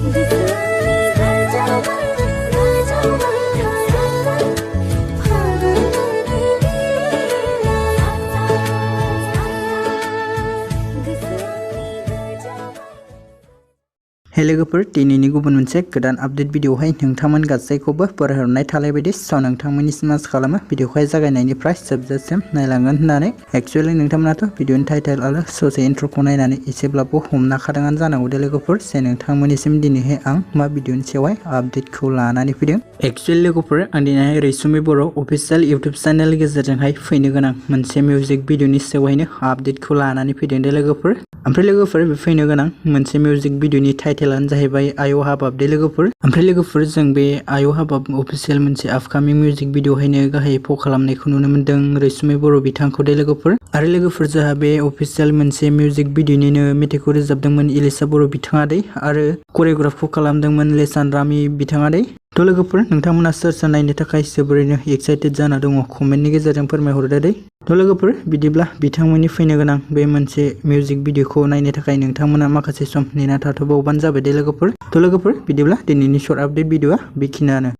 हे लोगोफोर दिनैनि गुबुन मोनसे गोदान आपडेट भिडिअहाय नोंथांमोन गासैखौबो बरायहरनाय थालाय बायदि नोंथांमोननिसिम आसा खालामो भिडिअखौहाय जागायनायनिफ्राय जोबजासिम नायलांगोन होननानै एक्चुअली नोंथांमोनाथ' भिडिअनि टाइटेल आरो ससे इन्ट्र'खौ नायनानै एसेब्लाबो हमना खादोंआनो जानांगौ दे लोगोफोर जे नोंथांमोननिसिम दिनैहाय आं मा भिडिअनि सायावहाय आपडेटखौ लानानै फैदों। एक्चुअली लोगोफोर आं दिनैहाय रविसुमि बर' अफिसियेल इउटिउब चेनेलनि गेजेरजोंहाय फैनो गोनां मोनसे मिउजिक भिडिअनि सायावहायनो आपडेटखौ लानानै फैदों दे लोगोफोर। ओमफ्राय लोगोफोर बे फैनो गोनां मोनसे मिउजिक भिडिअनि टाइटेलानो जाहैबाय आयो हाबाब दे लोगोफोर। ओमफ्राय लोगोफोर जों बे आयो हाबाब अफिसियेल मोनसे आपकामिं मिउजिक भिडिअहायनो गाहाय फाव खालामनायखौ नुनो मोन्दों रविसुमि बर' बिथांखौ दे लोगोफोर। आरो लोगोफोर जोंहा बे अफिसियेल मोनसे मिउजिक भिडिअनिनो मेथाइखौ रोजाबदोंमोन एलेशा बर' बिथाङा दै आरो करिय'ग्राफखौ खालामदोंमोन लेसान रामि बिथाङा दै। थ' लोगोफोर नोंथांमोना सोर सोर नायनो थाखाय जोबोरैनो एक्साइटेड जाना दङ कमेन्टनि गेजेरजों फोरमायहरदो दै। थ' लोगोफोर बिदिब्ला बिथांमोननि फैनो गोनां बे मोनसे मिउजिक भिडिअखौ नायनो थाखाय नोंथांमोना माखासे सम नेना थाथ'बावबानो जाबाय दे लोगोफोर। थ' लोगोफोर बिदिब्ला दिनैनि शर्ट आपडेट भिडिअआ बेखिनियानो।